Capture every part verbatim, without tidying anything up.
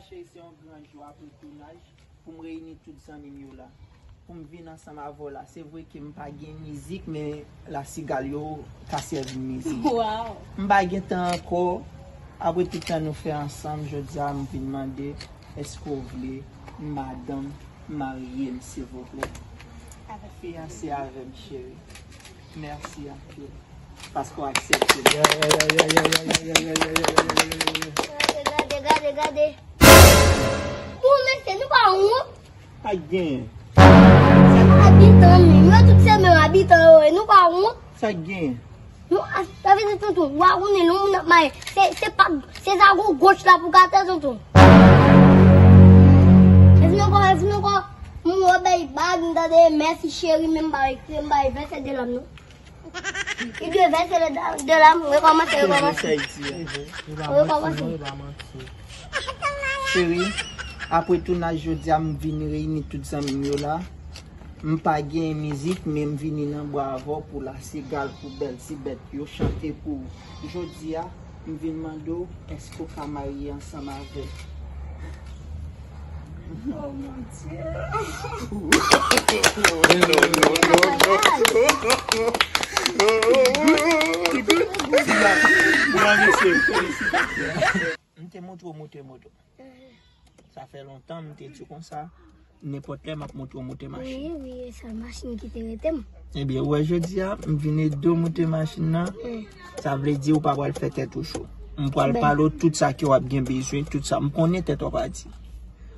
Cheri, se yon gran jou apre tounaj pou m reyini tout zanmi m yo la. Pou m vin ansanm avè w la. Se vre ke m pa gen mizik, men lasigal yo ka sèvi m mizik. Waw. M pa gen tan ankò. Apre tout tan nou fè ansanm, jodi a m vin mande, èske w vle madanm marye m, silvouplè? Fiyanse avè m, cheri. Mèsi anpil. Paske w aksepte. Gade, gade, gade, gade. Bon, mesye, nou pa wont? Sa k genyen? Se pa abitan, menm. Yo tout se menm abitan, yo, e nou pa wont? Sa k genyen? Nou, a, sa vle di, tonton, w a konnen, lè yon moun ap maye, se, se pa, se zago goch la pou gate, tonton. E vin ankò, e vin ankò. Moun yo bay bag, m tande, mèsi cheri, men m pa, m pa vèsè de lòm, non. Li dwe vèse le da-, de la, m rekòmanse, rekòmanse. Rekòmanse. Cheri, apre tounaj jodi a, m vin reyini tout zanmi m yo la. M pa gen mizik, men m vini nan bwa avè w pou lasigal, pou bèl ti bèt yo chante pou ou. Jodi a, m vin mande w, èske w ka marye ansanm avè m? Oh mon Dieu. M te montre w moute moto. Sa fè lontan m te di w konsa, nenpòt lè m ap montre w moute machin. Wi, wi, e sèl machin ki te rete m. Ebyen, ou wè jodi a, m vin ede w moute machin nan. Sa vle di ou pa pral fè tèt ou cho. M pral pale w tout sa ke w ap gen bezwen, tout sa. M konnen tèt w ap di.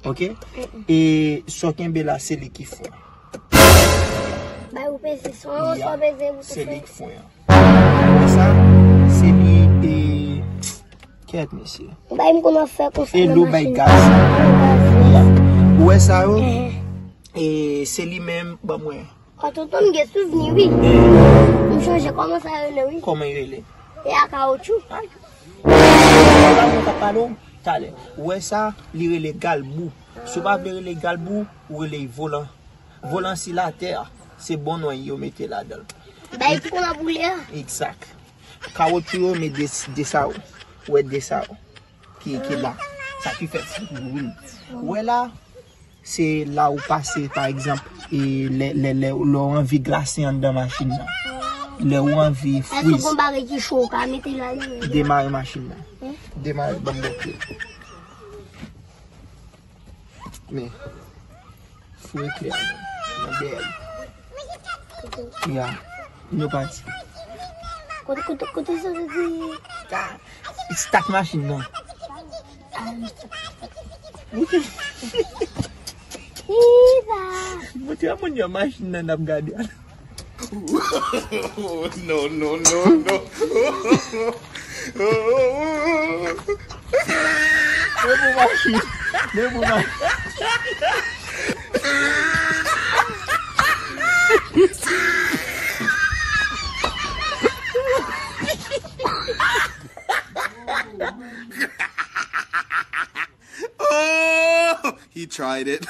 Oke? E sa w kenbe la, se li ki fò. Bay ou peze, san, san peze, ou se li ki fò. Sa, se li, e, kèt, mesye. Bay m konnen fè konsa. E nan lou bay machin. Gaz. Ou wè sa yo? E, se li menm, ban mwen. Tonton, m gen souvni, wi. M chonje kòman sa rele, wi. Kòman yo rele? E a kawotchou. Ay. Sa mwen t ap pale w talè. Ou wè sa, li rele galbou. Si w pa vle rele galbou, ou rele volan. Volan si latè a, se bon non yo mete ladan l. Bay ki koulè boule a. Egzak. Kawotchou yo, men de, de sa yo. Ou wè de sa yo. Ki, ki la. Sa ki fè ti wi. Ou wè la, se la ou pase, pa egzanp, e lè, lè, lè, lè w anvi glase anndan machin nan. Lè ou anvi friz. Èske w gon bagay ki cho ou ka mete la, li? Demare machin nan. Demare, ban m montre. Men, fou eklè a, men. Nan dèyè l. Ya, nou pati. Kote, kote, kote sa vle di? Start machin nan. Montre a moun yo machin nan n ap gade a. No, no, no, no. Men pou machin. Men pou machin. Oh, he tried it.